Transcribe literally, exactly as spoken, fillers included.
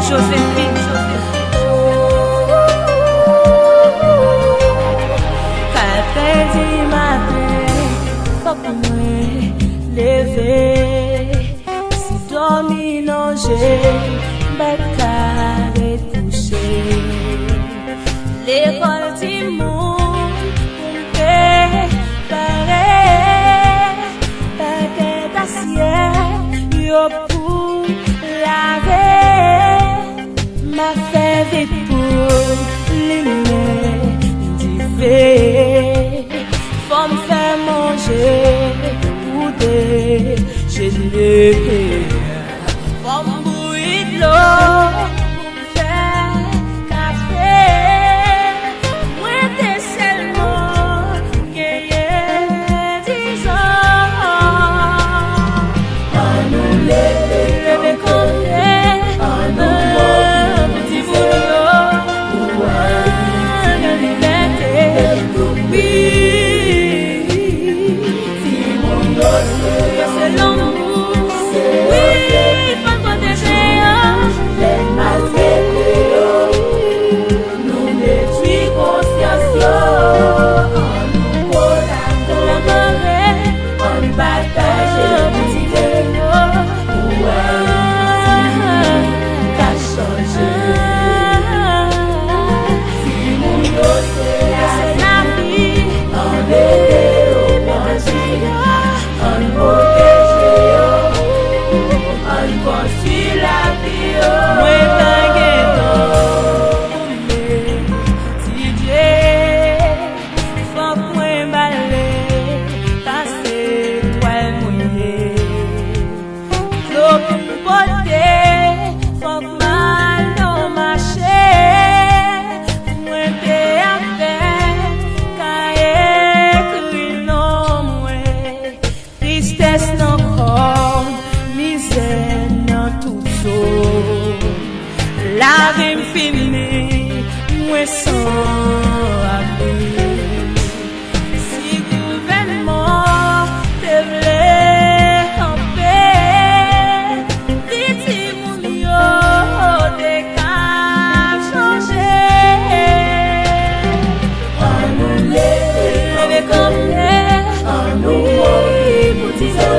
Josephine, Josephine. Katrè di maten, fòk mwen leve. Si dòmi nan je, m pa t ka ret kouche. Lekòl timoun pou m prepare. Pakèt asyèt yo pou lave. M ap fè vit pou limen dife. Fò m fè manje pou dejene. Fò m bouyi dlo pou m fè kafe. Mwen te sèlman genyen dizan. Ann nou leve kanpe, ann nou mobilize pou ann libète. Wi, timoun yo se lanmou. Wi, fò n pwoteje yo. Lè n maltrete yo, nou detwi konsyans yo. Ann nou kolabore, ann pataje lide pou wè si ka chanje. Timoun yo se lavi, ann ede yo grandi, ann pwoteje yo, ann konstwi lavi yo. Mwen pa gen tan pou m etidye, fòk mwen bale pase twal mouye. Dlo pou m pote, fòk m al nan mache. Mwen te avèk kaye ekri non mwen. Tristès nan kò m, mizè nan tout zo m. Lavi m fini, mwen san avni. Si gouvènman te vle kanpe, vi timoun yo te ka chanje. Ann nou leve kanpe, ann nou mobilize